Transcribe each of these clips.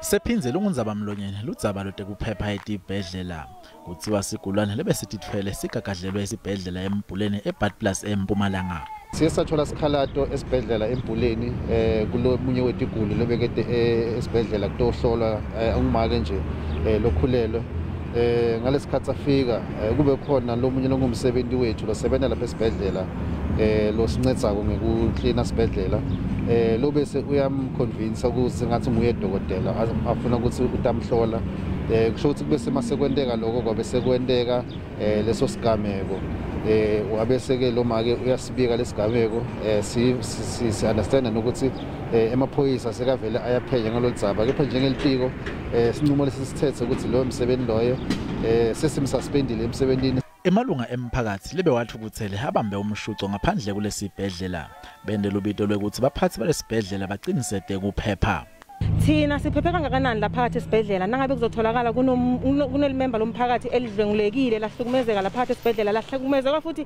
Sephindze lungundzaba mlonyeni ludzaba lwetekuphepha etibhedlela. Kutsiwa sigulane lebesititfwele sigagadlelwe esibhedlela eMbhuleni eBadplaas eMpumalanga. Siye sathola sikhalato esibhedlela eMbhuleni kulomunye wetiguli lobekete esibhedlela kutohlolwa ungumake nje lokhulelwe. Ngalesikhathi afika kube khona lomunye longumsebenzi wethu losebenza lapha esibhedlela losincedzako ngekuklina sibhedlela lo bese uyamconvince ukuthi ngathi nguye dokotela afuna ukuthi utamhlola. Kusho ukuthi kube semasekwenteka lokho kwabe sekwenteka leso sigameko. Wabese ke lo make uyasibika lesigameko. Si understand nokuthi emaphoyisa sekavele ayaphenya ngaloludzaba, kepha njengelitiko sinqumo lesisithethe ukuthi lo msebenzi loyo sesimsuspendile emsebenzini. Emalunga emphakathi lebe wathukuthele abambe umshuco ngaphandle kulesibhedlela. Bende lubito lwekuthi baphathi balesibhedlela baqinisete kuphepha. Thina siphephe kangakanani lapha esibhedlela nangabe kuzotholakala kunelimemba lomphakathi elidlwengulekile lahlukumezeka lapha esibhedlela, lahlukumezeka futhi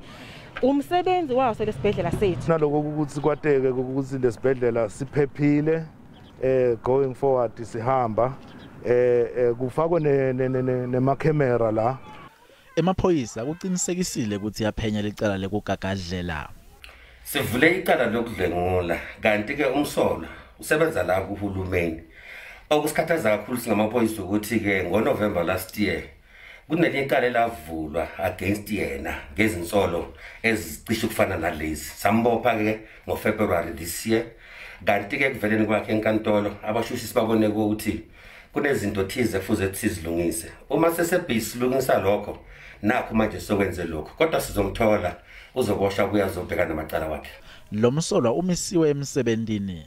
umsebenzi waso lesibhedlela sethu. Naloko ukuthi kwateke ukuthi lesibhedlela siphephile going forward sihamba kufakwe nemakhemera la. Emaphoyisa kuqinisekisile ukuthi yaphenya licala lekugagadlela. Sivule icala lokudlwengula kanti ke umsolwa usebenza la kuhulumeni. Okusikhathaza kakhulu singamaphoyisa ukuthi ke ngoNovember last year kunelinye icala elavulwa against yena ngezinsolo ezicishe ukufana nalezi. Sambopha ke ngoFebruary this year kanti ke kuveleni kwakhe enkantolo abashushisi babone ukuthi kunezinto thize fuze sizilungise. Uma sesebhizi silungisa lokho nakho manje sokwenze lokho, kodwa sizomthola uzoboshwa kuya azobhekana namacala wakhe. Lo msolwa umisiwe emsebenzini.